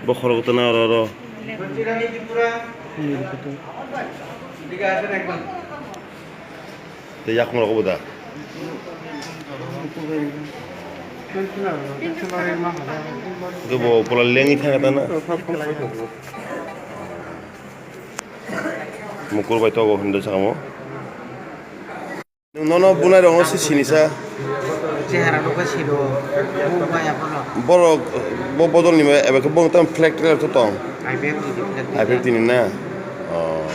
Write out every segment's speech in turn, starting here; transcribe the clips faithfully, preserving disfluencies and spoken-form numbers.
Bokhorok tana oro oro. Tei yakung rogo bo da. Hwnkhe bo pula lengwi thangkha tana. Mukur bai togo hwnwi sakamo. Nwng nono bunai rokno se sini sa. Chehara nukha siro, buk maya phano. Borok bo bodol ni eba khe bong tamo flag trailer to tong. I P F T ni flag. I P F T ni na? Oh.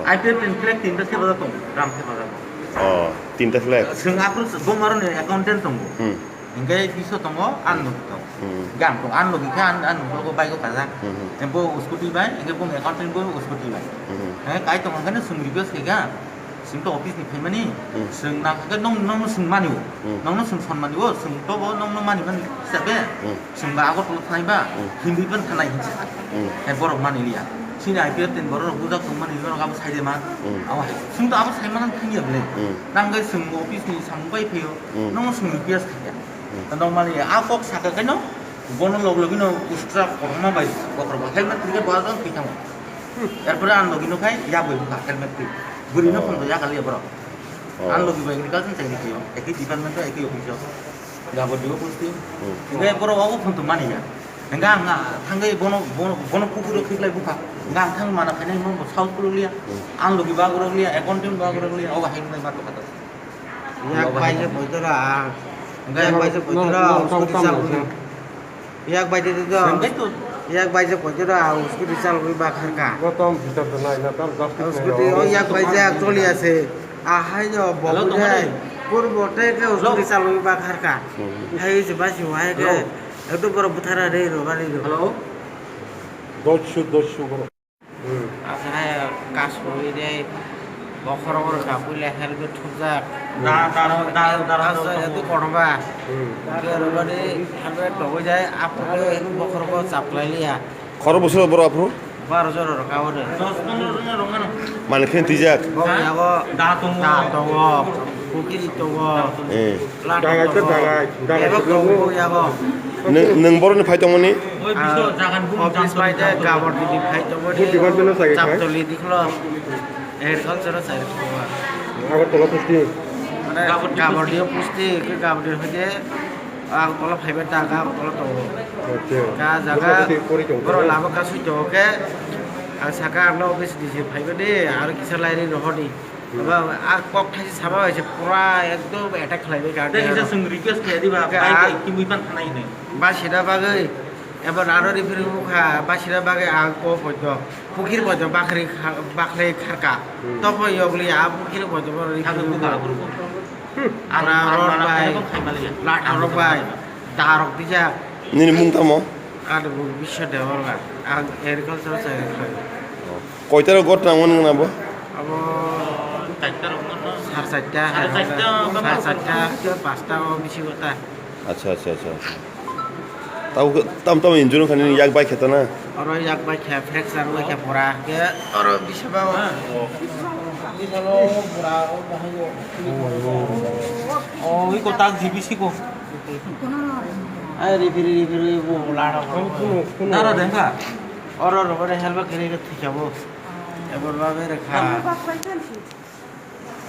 I P F T ni flag tinta se bajak tong, ram se bajak. Oh, tinta flag. Swng aphuru bong aro ni accountant tongo. Hmm. Hingke biso tongo, ang logi tongo. Hmm. Hingke ang tongo, ang logi khe ang, ang nokologo bike o kajak. Hmm. Hingke bo scooty bai, hingke bo accountant bo scooty bai. Hmm. Hingke kai tongo hingke no swng request khe kha, swng to office ni phaimani, hmm, swng na khe nong, nong no swng mani o. Hmm. Nong no swng son mani o, swng to bo nong no mani mani hisabe. Hmm. Swng ba Agartala thanai ba, hmm, Hindi ban thanai hinsa. Hmm. Hai borok mani liya. Sini I P F ten borok rok bujak tong mani borok abo sai de ma. Hmm. Abo hai. Swng to abo sai ma nang thang ya bele. Hmm. Nang gai swng office ni samung bai phaio. Hmm. Nong no swng request khe kha. Hmm. Nong mani a kok saka khe no, bono log logi no ustra korma bai, bokhorok bai helmet twi khe bo ajang twi thango. Hmm. Erpore ang logi no khai yak bai bukha helmet twi. Bwrwi no, oh, phone to yak aliya borok. Oh. Ang logi bai agriculture chai ni khe, ekhi department to ekhi office o. Gabor dibo posting. Hmm. Hingke borok obo phone to mani ya. Hingke ang, ah, thangwi bono, bono, bono kuphur rok khiklai bukha. Hingke ang thang mana khainai mo south pulok liya. Hmm. Ang logi ba borok liya, accountant ba borok liya, obo hai khlai ma tokha to. Yak bai se boitoro ang. Yak bai se boitoro, no, no, scooty no, chal no, no. Yak bai se to. Sengkai to. Yak bai se boitoro ang scooty chal bai ba kharka. Bo tong bhitor to nai na, tam justice nai. Scooty o yak bai se actually ase. Ahai no bo. Hello, bujai. Tongmani. Pur bote ke scooty chal bai ba kharka. Hmm. Hai se ba si wai ke. Hello. Eto borok buthara re ro gari ro. Hello. Dosh, dosh borok. Hmm. Asa hai kasui de bokhorok rok kapui le helmet thupjak. Da, da, da, da, da, asa da, etu da. Kono ba. Hmm. Ke rwmani helmet togoi jai, aphuru ke bokhorok chaplai liya. Khoro bosor boro aphuru? Baro jora rok abo de. Dos pondro jona rok mano. Mane khe twijak? Bo yago da tongo. Da tongo. Pukiri tongo. Eh. Dagai to dagai, dagai to tongo. Nwng, nwng boroni phai tongmani? Oi, biso jagan bum office bai de Gabor di phai tongmani. Food department o sai khai? Chaptoli dikhlo. Agriculture o sai tongmani. Agartala pusti? Mane Gabor di pusti, ke Gabor di hoide Agartala phaiba ta Agartala tongo. Acha. Ka jaga pusti pori tongo. Boro lama kasui tongo ke. Ang saka ang office di phaiba de, aro kisa lairi rohoni. Aba, a kok thaisa sama bai se pura ekdom attack khlai bai ka. Tei kisa swng request khlai di ba, bai a, tei kimui pan thanai hinwi. Ba sida bagwi, eba naro referee mukha, ba sida bagwi a kok poito, pukhir poito bakri kha-, bakhlai kharka. Hmm. Tokho yogli a pukhir poito bo referee mukha. Kha kha kha. Ara rod bai, lata rok bai, darok dija. Nini mung tamo? Ani mung Biswa Debbarma. Ang agriculture chai khlai. Koita rok gor tang mani na bo? Abo sar charta, sar charta, sar charta, pasta o bisi gota. Acha, acha, acha, acha. Tamo, tamo injury khani yak bai kheta na? Oro yak bai khe, fracture bai khe pura. Ke oro bisa ba. Bisa lo pura o bahai o. O, iko tak jibisi ko. Ai, referee, referee, bo lana ko. Nara dengka. Oro, oro, oro, helmet kene ke thikabo. Ebor ba bere kha.